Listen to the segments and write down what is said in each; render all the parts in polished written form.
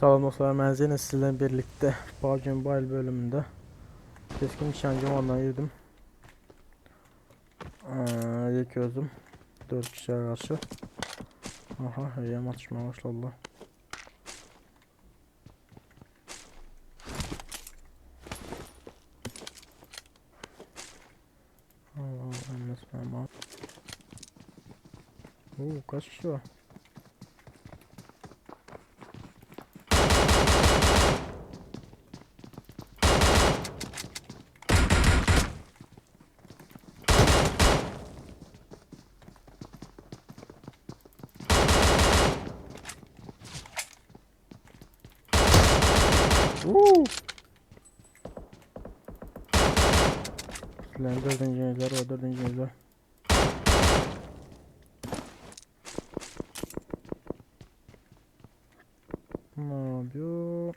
Salam dostlar, mən Zeynep sizlerle birlikte PUBG Mobile bölümünde keskin nişancı moduna girdim. Ee, ilk özüm 4 kişiye karşı. Aha, iyi atışmaya başladılar. Allah Allah, tamam. Oo, kaç kişi var? Woo! Lan dördüncü mevzular var dördüncü mevzular. Ne yapıyor?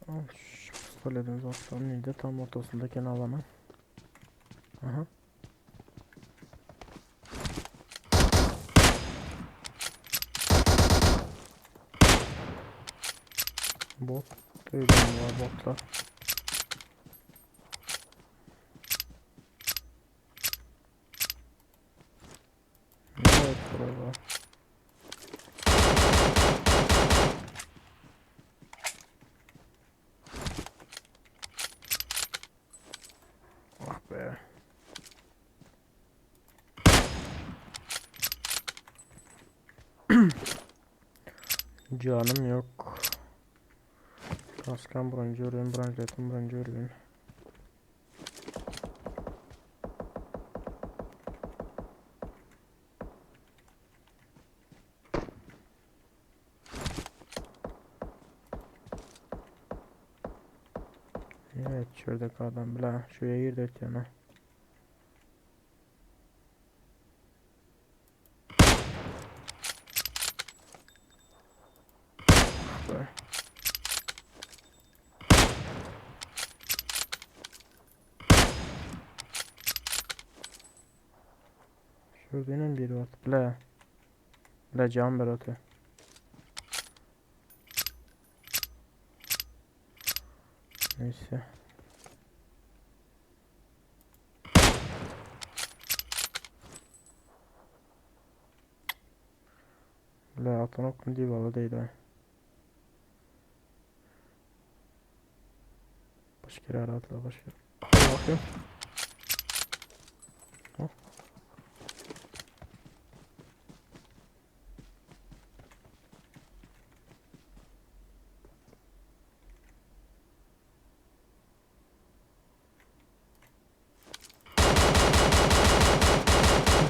Al şu pistoletimizi atalım. Neydi? Tam ortasındaki alana. Aha. Bot değil var botlar. Evet burada. Ah be. Canım yok. Kaskan broncu ürün, bronculetin broncu ürün. Evet şuradaki adam bile şuraya girdi yana. Be. Şurada yine biri var. Bile. Bile can ver atıyor. Neyse. Bile atan okum değil valla değil ha. Başka yere aradılar başka. Al bakayım. Hop.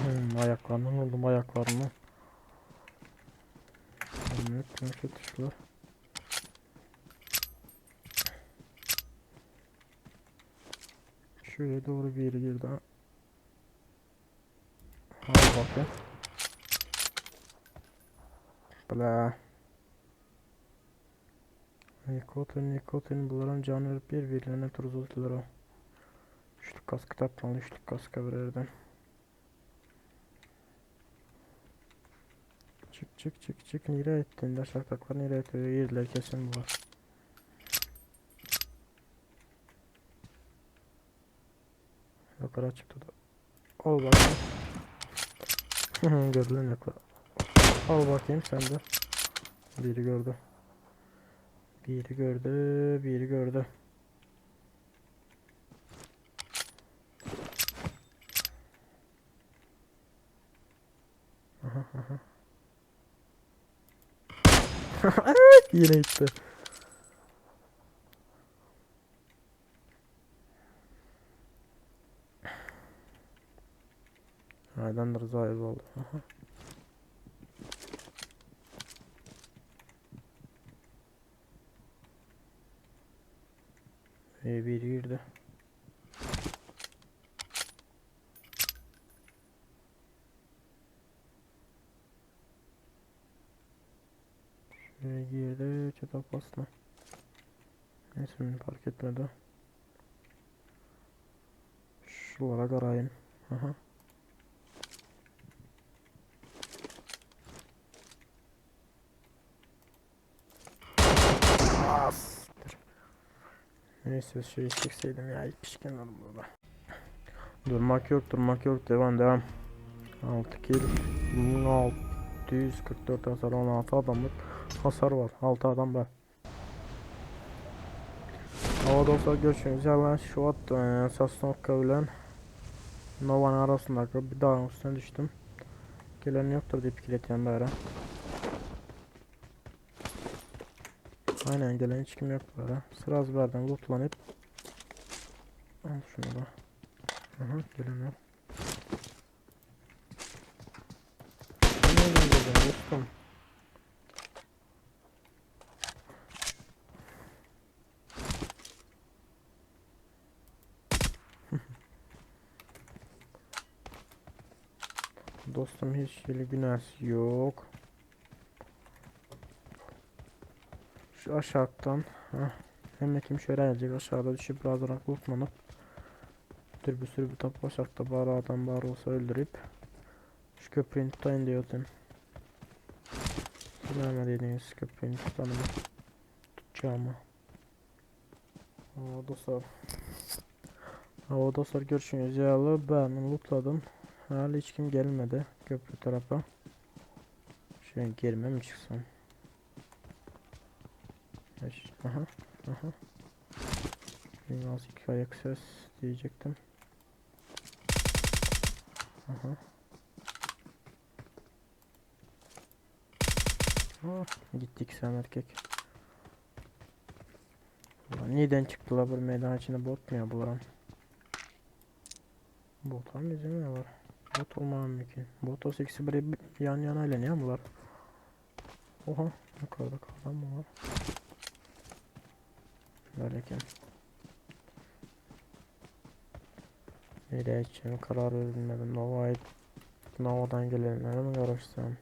Hmm, ayaklarından oldum ayaklarından. Evet, nasıl tuşlar? Şuraya doğru bir yere girdi ha. Hadi bakayım. Bla. Nikotin, nikotin bunların can verip birbirlerine turuzuldular o. Üçlük kaskı tapmalı, üçlük kaska verirden. Çık çık çık çık nereye ettin? Şartaklar nereye etti? Girdiler kesin bu var. Yukarı çıktı da. Al bakayım. Gördün yukarı. Al bakayım sen de. Biri gördü. Biri gördü, biri gördü. Aha aha. Evet yine gitti. Aydan Rıza oldu. Aha. E, bir girdi. Şuraya girdi. Çatap basma. Neyse beni fark etmedi. Şuralara karayın. Aha. Neyse şey çekseydim ya pişkin burada. Durmak yok durmak yok devam devam. 6 kill 1644 hasar 16 adamlık hasar var 6 adam var. Hava dostlar görüşürüz. Ya ben şu at Sosnovka bilen Nova'nın arasındaki bir dağın üstüne düştüm. Gelen yoktur diye pikir etýän bäri. Aynen gelen hiç kim yok bäri. Sıraz bärden lootlanıp Al şunu da. Aha gelen yok. Nereden geldin dostum? Dostum hiç hili günahsı yok. Şu aşağıdan heh, hem kim şöyle gelecek aşağıda düşüp biraz lootlanıp bir sürü bir top aşağıda bari adam bari olsa öldürüp şu köprüyü tutayım diyordum. Siz dediniz köprüyü tutanımı tutacağımı. Aa, dostlar. Aa, dostlar görüşürüz. Yağlı ben lootladım. Hala hiç kim gelmedi köprü tarafa. Şöyle girme mi çıksam? Aha, aha. Biraz iki ayak ses diyecektim. Aha. Oh, gittik sen erkek. Ulan neden çıktılar bu meydan içinde bot mu ya bulan? Bot mu bizim ne var? Bot olmam mümkün. Bot olsa ikisi bir yan yana ile ne bunlar? Oha yukarıda kalan mı var? Böyleyken. Nereye gideceğim karar verilmedim. Nova'yı Nova'dan gelenlere mi karışsam?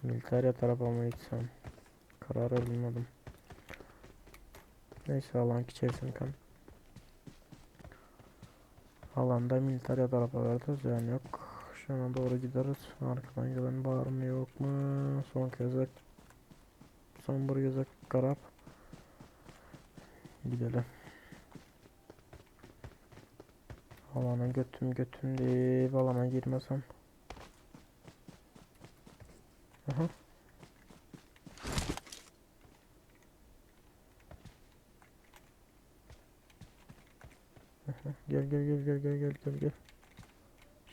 Militaria tarafa mı gitsem? Karar verilmedim. Neyse alan içerisinde kan. Alanda Militaria tarafa verdi. Ziyan yok. Şuna doğru gideriz. Arkadan gelen var mı yok mu? Son kez son bir gezek karap. Gidelim. Alana götüm götüm deyip alana girmesem. Aha. Aha. Gel gel gel gel gel gel gel gel.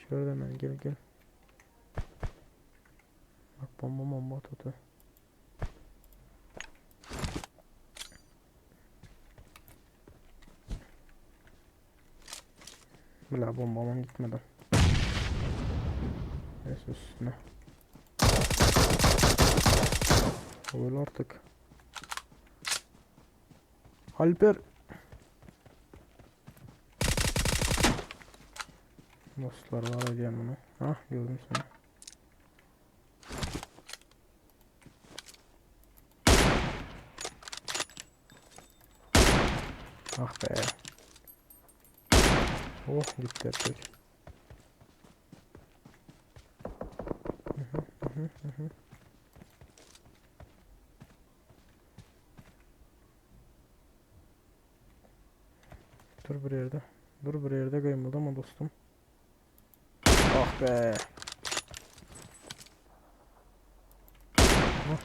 Şöyle hemen gel gel. Bak bomba bomba atıyor. Bila bombamam gitmeden. Neyse üstüne. Öl artık. Alper. Dostlar var edeyim bunu. Hah gördüm seni. Ah be. Oh gitti erkek. Hı hı. Dur bir yerde. Dur bir yerde kıymıldı dostum. Ah be. Ah.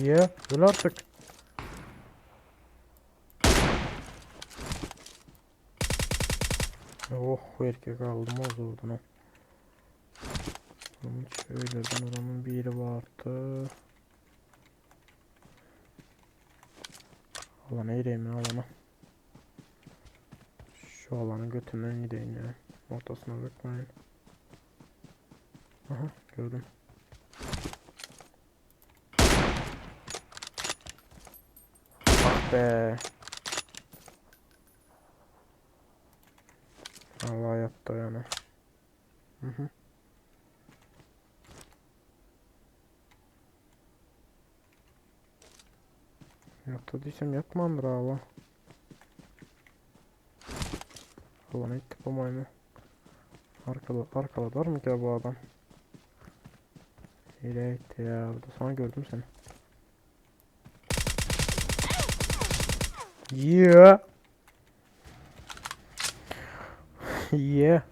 Ye, öl artık. Oh erkek aldım o zordan. Onun şöylerden oranın biri vardı. Alana gireyim ya alana. Şu alanın götünden gideyim ya. Ortasına bakmayın. Aha gördüm. Ah be. Allah yattı yani. Hı hı. Yattı diysem yatmandır Allah. Allah ne bu maymun. Arkada, arkada var mı ki bu adam? Hile etti ya. Burada sonra gördüm seni. Yeah. Yeah.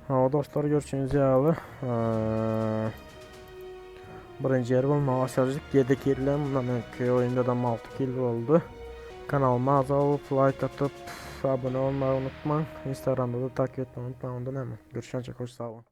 Ha, dostlar görüşüňiz ýaly. Eee, birinji ýer bolmagy başardyk. 7 kill bundan öňki oýunda da 6 kill boldy. Kanalyma agza bolup, like atyp, abone olmagy unutmaň. Instagramda da takip etmeyi unutmaň. Ondan näme? Görüşýänçä hoş sag boluň.